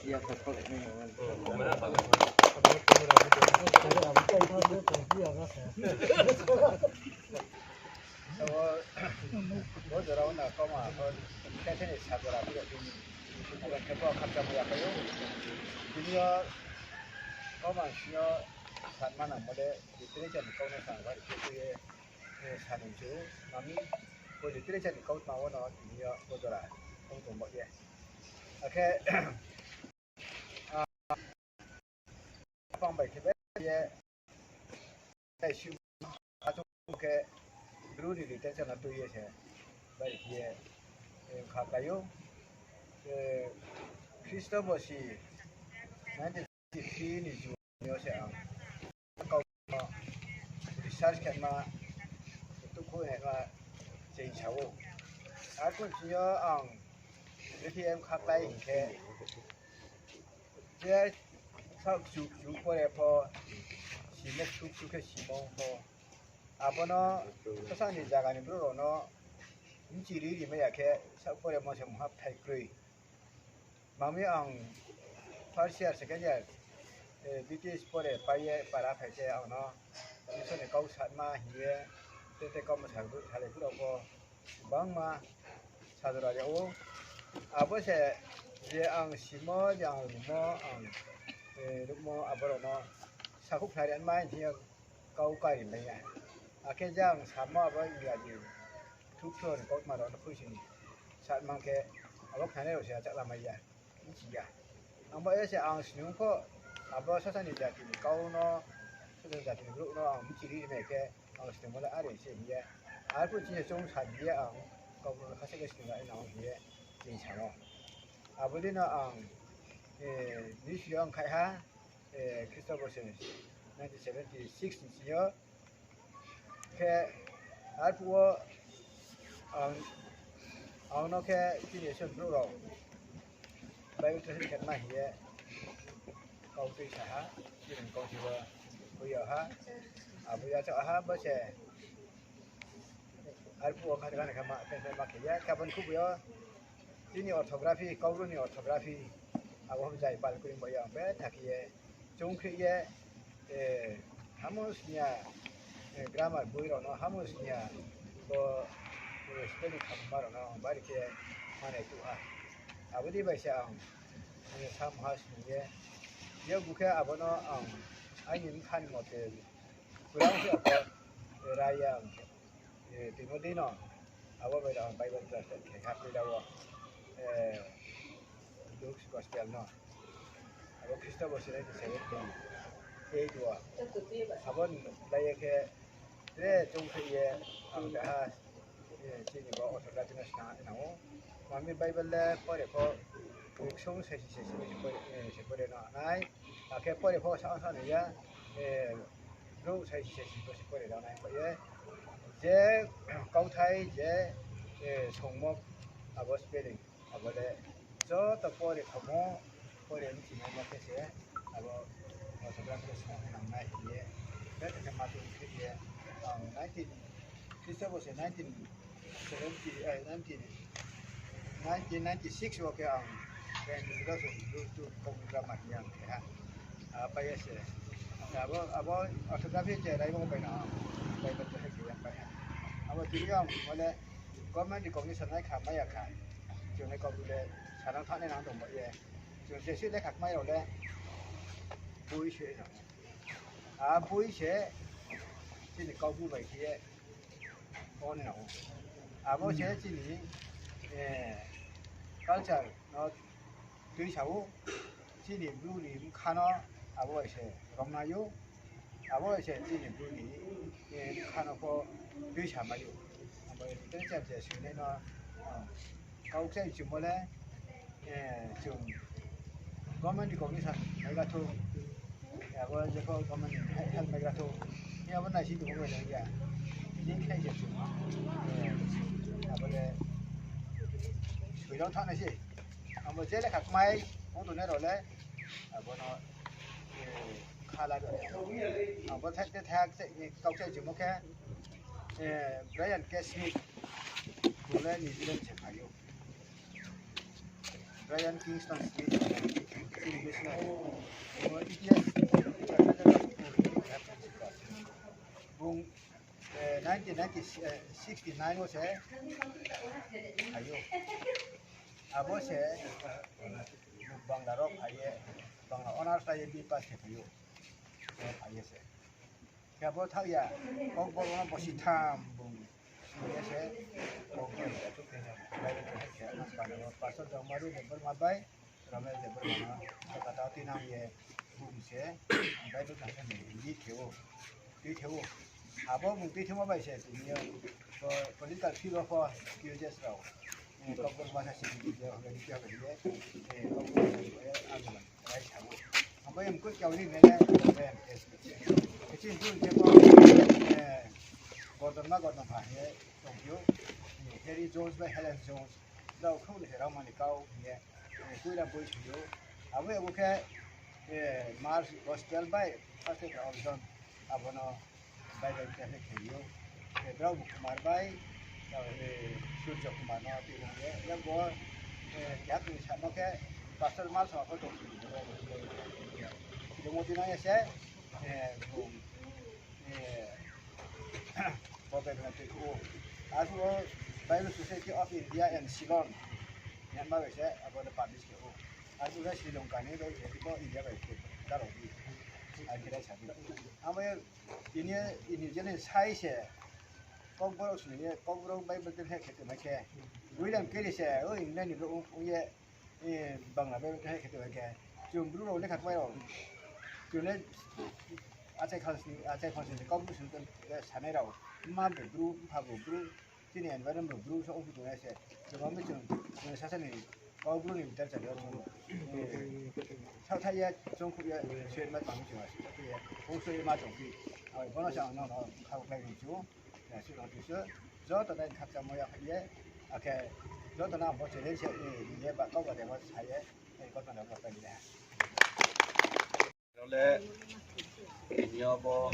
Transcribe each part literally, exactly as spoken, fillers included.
Bo jora wo no kauma pho khe thini sa jora phi rao tini. Abo khe bo khakchangmo ya khe ou. Tini yo kauma sini yo sanma nangmo le literature ni kau no sa bai khe tui ye, eh, sanung chu mami. Bo literature ni kautma wo no tini yo bo jora ong tong ba ye. Akhe pang bai khe bai ye, tai si, achu khe, Bru ni literature no tui ye se, bai khe ye, eh, kha kai ou, eh, Khristo bo si, nineteen sixty-three ni June yo se ang, kau no, research khe ma, tukhu ne ma, cheng sa ou. Arphuh sini yo ang, B T M kha kai hing khe, je saoh kchu kchu pore pho, simo kchu kchu khe simo pho. Abo no, sasa ni zaga ni brouh rao no, bchi ri ri mai ya khe, saoh pore mo se mungha phai kroi. Mami ang first year, second year, eh, B T S pore pai ye para phai khe ang no, Isor ni kau sanma hing ye, te te kau ma sa, salai brouh rao pho, bangma, sa jora ya ou. Abo se je ang simo, je ang rumo, ang, eh, ruhmo, abo rao no sakhouh khnari anma hing ye kau kari mai ya. Akhe je ang samo abo India ni thukthor ni kautma rao no khuising satmang khe abo khnanai rao se achak lamai ya, bchi ya. Ang ba ye se ang sning pho abo sasa ni jati ni kau no, sasa ni jati ni brouh no ang bchi ri mai khe ang sningmo le are se hing ye. Arphuh chini chung sa di ye ang kau no khasa khe sning la nang hing ye chini sa no. Abo dei no ang, eh, Misri yo ang khai ha, eh, Khristo bo se nineteen seventy-six ni sing yo. Khe arphuh wo ang, ang no khe chini Isor brouh rao Bible translate khe ma hing ye kau tui sa ha, chini kau si bo khui ya ha, abo ya cha ha, bo se arphuh wo kha kha kha ma, khe ma khe ya, khe abo ni khubu yo, chini orthography, Kaubru ni orthography, abo hom jai pal kring bo ya, ang betha khe ye, chung khe ye, eh, hamo snia, eh, grammar boi rao no hamo snia, bo, eh, spelling khamma rao no ang bari khe manai tuh ha. Abo dei bai se ang, eh, sam ha sning ye, ye bu khe abo no ang, aini bkha ni mote, kurang se abo, eh, rai ya ang khe. Eh, Timothy no, abo bai rao Bible translate khe ha, tui rao, eh, Luke's Gospel no. Abo Khristo bo se nineteen seventy-eight wo. Abo lai ye khe, tre chung khe ye, ang khe ha, eh, chini bo orthography no sna nang ou. Mami Bible le pore pho, ksung saisi saisi se pore, eh, se pore no nai. Akhe pore pho sa sa nai ya, eh, brouh saisi saisi bo se pore rao nai bai ye. Je kauthai je, eh, songmo abo spelling, abo le joto pore khamo, pore mchinaimo khe se, abo, abo orthography le sna nang nai hing ye. Be khe ma tui khe ye, ang nineteen, Khristo bo se nineteen seventy, eh, nineteen, nineteen ninety-six wo khe ang Bengali Bluetooth Kokborok ma hing ye ang khe ha. Apa ye se. Abo, abo orthography je raimo bai no ang, bai bai khe yang bai ha. Abo tini ang mane government recognition nai kha, mai ya kha. Chung nai kau le sanang thanai nang tong ba ye. Chung je se lekha kmai rao le boi se nang. A boi se chini Kaubru bai khe ye on nang. Abo se chini, eh, culture no tui sa ou, chini Bru ni bkha no abo bai se romnai ou, abo bai se chini Bru ni, eh, bkha no pho tui sa mai ou. Abo literature je soinai no, ah, kau kchai chungmo le, eh, chung government recognition maigra thou, abo je pho government help maigra thou, ni abo naisi tongmo bai ya, ni khe je chung, eh, abo le soirao thanng nai se. Abo je lekha kmai ong tongnai rao le, abo no, eh, khala rao. Abo thai te thai kau kchai chungmo khe, eh, Brian K Smith, bung le New Zealand se phai ou. Brian Kingston Smith, chini missionary. Bung E T S, Bung, eh, nineteen ninety, eh, sixty nine wo se phai ou. Abo se, eh, Bangla rao phai ye, Bangla honours lai ye B pass khe phai ou. Bo phai ye se. Khe abo thaoh ya, Kokborok no bosi tham bung sini ye se, Kokborok, Bible khe, Pastor Jongmaru Debbarma bai, Ramesh Debbarma no, Kolkata wo tuinang ye, bung se, Bible khe, ni khe ou, tuithei ou. Abo bung tuithei ma bai se, tini yo, political field wo pho, P O J S rao, eh, Kokborok masa sini ye, hingye, hingye, eh, Kokborok masa sini ye, ang bai sa ou. Abo yang kut kau ni mene, eh, kecil tu, eh, Gordon ma Gordon pha ye, tongphi ou, eh, Harry Jones bai Helen Jones, rao khou ni se rao mani kau, hingye, eh, kuira boi sui ou. Abo, abo khe, eh, Mark Gospel bai, First Peter John, abo no Bible translate khe ou. Eh, brao bo Kumar bai, eh, Surjo Kumar no tui nang ye. Yang bo, eh, keha tui samo khe, Pastor Mal sama pho tong. Jomoti nang ye se, eh, bo, eh, bo Bible no tui khe ou. Abo Bible Society of India and Ceylon. Myanmar bai se, abo no publish khe ou. Abo khe Sri Lanka ni bai, abo India bai khe, daro di. Abo khe raisa di. Abo ye, tini ye, ini jeni sai se, Kokborok sini ye, Kokborok Bible translate khe tongmai khe, William Carey se, o England ni brouh ong ye, eh, Bangla Bible translate khe tongmai khe, chung Bru rao lekha kmai rao, chung le, achai khang sini, achai khang sini, Kokborok sini, eh, sanai rao, mma bo Bru, mpha bo Bru, chini environment rao Bru so ongphi tong ya se. Jeba mi chung, eh, sasa ni Kokborok ni bitar chari yo chung, eh, saohthaih ye, chongkhuh ye, soi ma tong mi chung, asuh saohthaih ye, ong soi ma tong phi. Abo bono se ang nono khakhlai ni chu, eh, suh rao tisu, joto nai khakchangmo ya phai ye, akhe joto no ang bo challenge se, eh, ye ba kau ba de ma sa ye, eh, kau tong na bo pai ni le. Rao le, tini yo bo,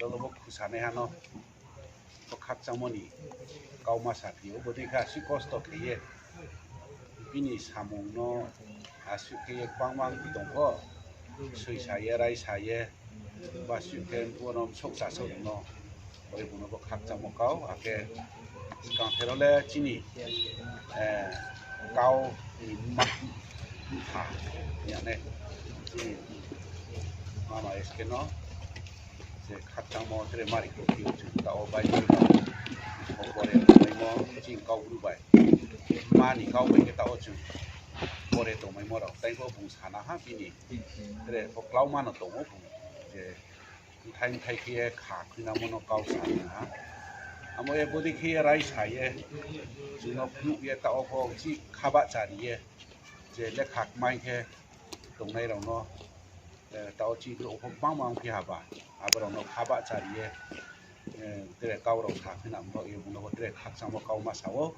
rao le bo khusanaiha no, bo khakchangmo ni kau ma saphi ou, bodei khe asuh kosto khe ye, bini samung no asuh khe ye gbangma tong pho, soisa ye, raisa ye, ba asuh khe bo no msokcha song no, oi bung no bo khakchangmo kau, akhe skang the rao le chini, eh, kau ni ma, mpha, ya ne, chini mama S K no, je khakchangmo tre mari khe phi ou chung ta wo bai, o pore tongmaimo, chini kau Bru bai, mma ni kau bai khe ta wo chung pore tongmaimo rao, tai pho bung sana ha bini, tre pho klauma no tong ou bung, je, bthai bthai khe ye kha khuinamo no kau sa ha. Amo ye bodei khe ye raisa ye, chung no phnuh ye ta wo pho chih khabahchari ye, je lekha kmai khe tongnai rao no, eh, ta wo chih brouh pho gbangma ongphi haba, abo rao no khabahchari ye, eh, tre kau rao sa khuinamo ye bung no bo tre khakchangmo kau ma sa ou.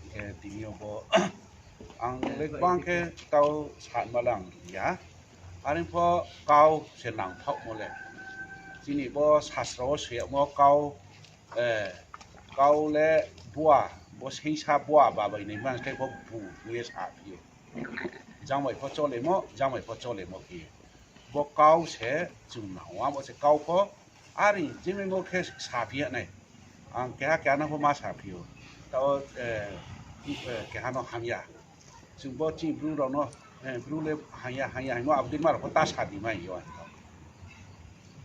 Hing khe tini yo bo ang le gbang khe tau sanma le ang ya. Are pho kau se nangthaohmo le. Chini bo sastra wo soi yagmo kau, eh, kau le bua, bo seingsa bua babai naima khe pho bung hing ye saphi ou. Jang bai pho cholemo, jang bai pho cholemo khe. Bo kau se chung nang ou, abo se kau pho are jemaimo khe saphi ya nai. Ang keha keha no pho ma saphi ou. Tao, eh, eh, keha no hamya. Chung bo chini Bru rao no, eh, Bru le hamya, hamya hingmo abo dei ma rao pho ta sa di mai yo ang tao.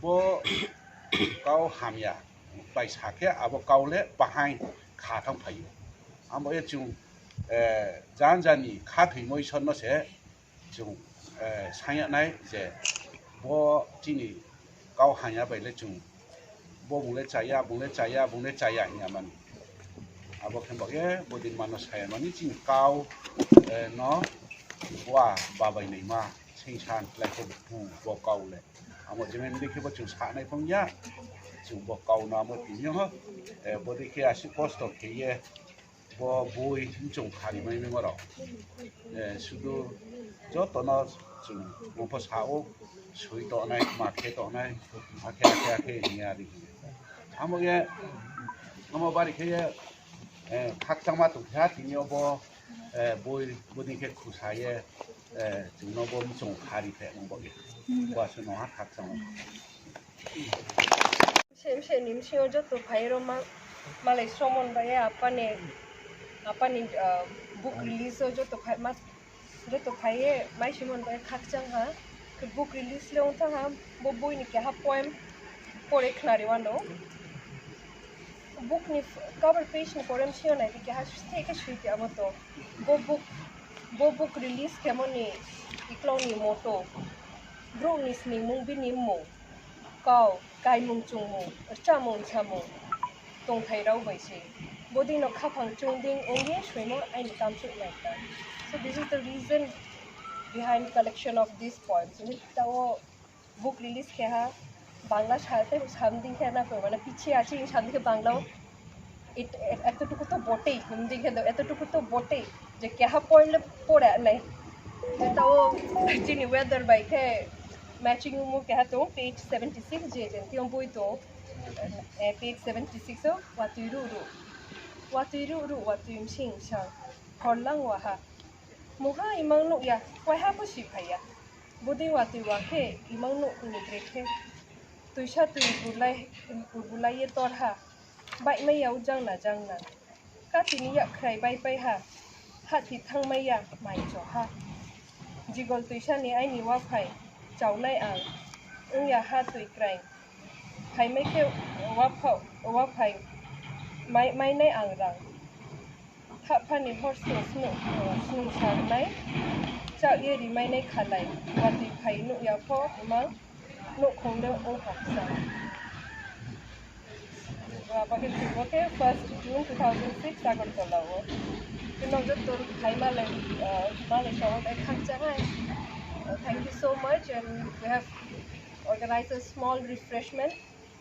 Bo kau hamya bai sa khe abo kau le bahaing kha thanngphai ou. Abo ye chung, eh, janja ni khathoimo Isor no se chung, eh, saing ya nai je bo chini kau hamya bai le chung bo bung le chaya, bung le chaya, bung le chaya hing ya mani. Abo khe bo ye bodei ma no sa ya mani chini kau, eh, no bua babai naima seingsa klái khe bung bo kau le. Abo jemon dei khe bo chung sanai phong ya, chung bo kau no amo tini yo, eh, bodei khe asuh kosto khe ye, bo boi mchung khari mai mimo rao. Eh, sudu joto no chung mung pho sa ou, soi tongnai, ma khe tongnai, akhe, akhe, akhe hing ya ri hing ye. Amo ye, amo bari khe ye, eh, khakchangma tong kha tini yo bo, Boi bodei khe khusa ye chung no bo mchong khari phe ong bo ye. Bo asuh no ha khakchang. Bse bse ni bsing yo joto phai rao ma, malai Somon bai ye apa ni, apa ni book release o joto phai ma, joto phai ye mai Somon bai khakchang ha. Khe book release le ong thanng ha, bo boi ni keha poem pore khnari wano. Book ni cover page ni pore bsing yo nai di keha susthe khe sui ti amo to. Bo book, bo book release khemo ni iklau ni motto, brouh ni sningmung bini mmung, kau, kaimung chungmung, rchamung samung, tongthai rao bai se. Bodei no khaphang chung dei ong ye soimo aini kamchuh nai ta. So this is the reason behind collection of these poems. Hing khe tao book release khe ha, Bangla sa, tei sam dei khe na pho, mane পিছিয়ে আছি, sam dei khe Bangla o এতটুকু তো বটেই, him dei khe do, এতটুকু তো বটেই, je keha poem le pore nai. Tao chini weather bai khe matching ongmo keha tong, page seventy six, je je tong boi tong, page seventy six o, watoi ruh ruh, watoi ruh ruh, watoi bsing sang, horlang wa ha. Mungha imang nuh ya, waiha pho si phai ya. Bodei watoi wa khe imang nuh ni brekhe. Toisa toi urbulai, urbulai ye tor ha. Baihmai ya ujang na jang na. Kati ni yak khrai baipai ha. Hahthi thanngmai ya maicho ha. Jigol toisa ni aini waphai. Chaunai ang. Ong ya ha toi kraing. Phaimai khe waphao, waphai. Mai, mainai ang rang. Hahpha ni hor sung snung, snung sarnai, chah ye rimainai khalai, watoi phai nuh ya pho, imang nouhkhong le ong ha ksa. Abo khe, abo khe first June two thousand six Agartala o. Khe nrao joto phai malai, malai sa bai khakchang hai. Thank you so much, and we have organized a small refreshment,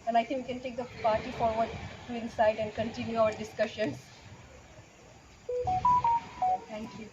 and I think we can take the party forward to inside and continue our discussions. Thank you.